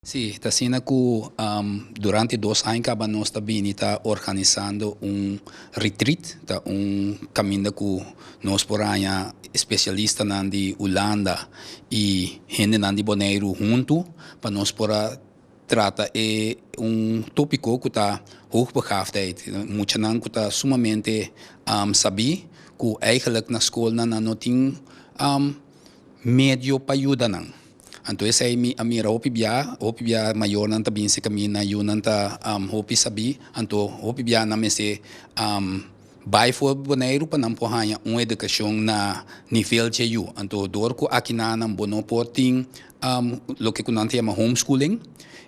Si, ta asina ku durante 2 aña kaba nos ta bini ta organisando un retreat, ta un kaminda ku nos por haña spesialistanan di Hulanda i hendenan di Boneiru huntu pa nos por trata e un tópiko ku ta hoogbegaafdheid. Muchanan ku ta sumamente sabí, ku eigenlijk na skol nan no tin medio pa yuda nan. Anto esei mi a mira hopi bia mayornan ta bin serka mi, nan yunan ta hopi sabí, anto hopi bia nan mester bai for Boneiru pa nan por haña un edukashon na nivel dje yu. Anto dor ku akinan bo no por tin loke ku nan ta yama homeschooling,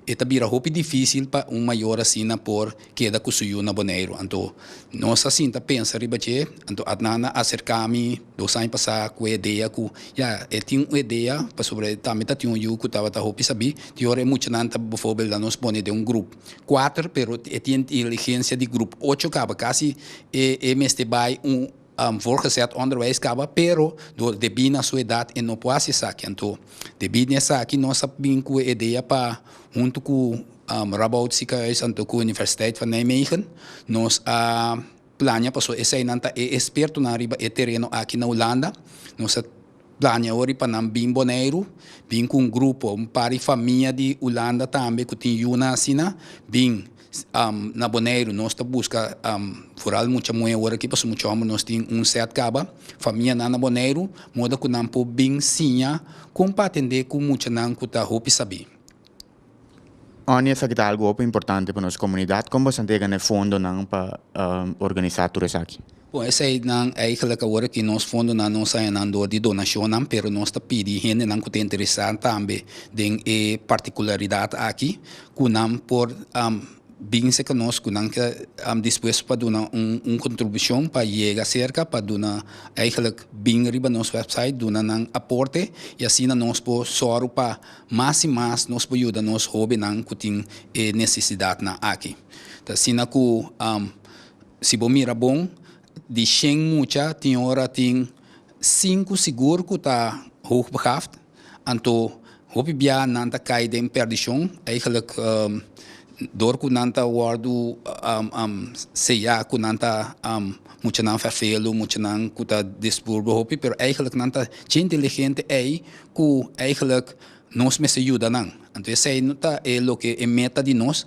e ta bira hopi difísil pa un mayor asina por keda ku su yu na Boneiru. Anto nos asina ta pensa riba dje, anto Adnan a aserká mi 2 aña pasá ku e idea ku ya e tin un idea pasobra tambe ta tin un yu ku tabata hopi sabí. Tin ora e muchanan ta, bijvoorbeeld, dan nos pone den un grupo 4, pero e tin inteligensia di grupo 8 kaba, kasi e mester bai un voortgezet onderwijs kaba, pero dor debí na su edat e no por hasi esaki. Anto debí na esaki nos a bin ku e idea pa huntu ku Radboud Ziekenhuis anto ku Universiteit van Nijmegen nos a plania, paso eseinan ta e ekspertonan riba e tereno aki na Hulanda. Nos a plania ori pa nan bin Boneiru, bin ku un grupo, un par di famia di Hulanda tambe ku tin yunan asina, bin na Boneiru. Nos ta buska vooral mucha muhé ora aki, paso mucha hòmber nos tin un set kaba, famianan na Boneiru, moda ku nan por bin siña kon pa atendé ku muchanan ku ta hopi sabí. Onnie, esaki ta algu hopi importante pa nos komunidat. Kon boso a yega na e fondonan pa organisá tur esaki? Bon, eseinan eigenlijk awor ku nos fondonan nos a haña dor di donashonnan, pero nos ta pidi hendenan ku ta interesá tambe den e partikularidat aki, ku nan por bin serka nos, ku nan ta dispuesto pa duna un kontribushon, pa yega serka, pa duna, eigenlijk bin riba nos website, duna nan aporte i asina nos por sòru pa mas i mas nos por yuda nos hóbennan ku tin e nesesidatnan aki. Ta asina ku si bo mira bon, di 100 mucha tin ora tin 5 sigur ku ta hoogbegaafd, anto hopi bia nan ta kai den perdishon, eigenlijk dor ku nan ta wòrdu seya ku nan ta muchanan vervelu, muchanan ku ta disturbio hopi, pero eigenlijk nan ta inteligente ei ku eigenlijk nos mester yuda nan. Anto esei ta e loke e meta di nos.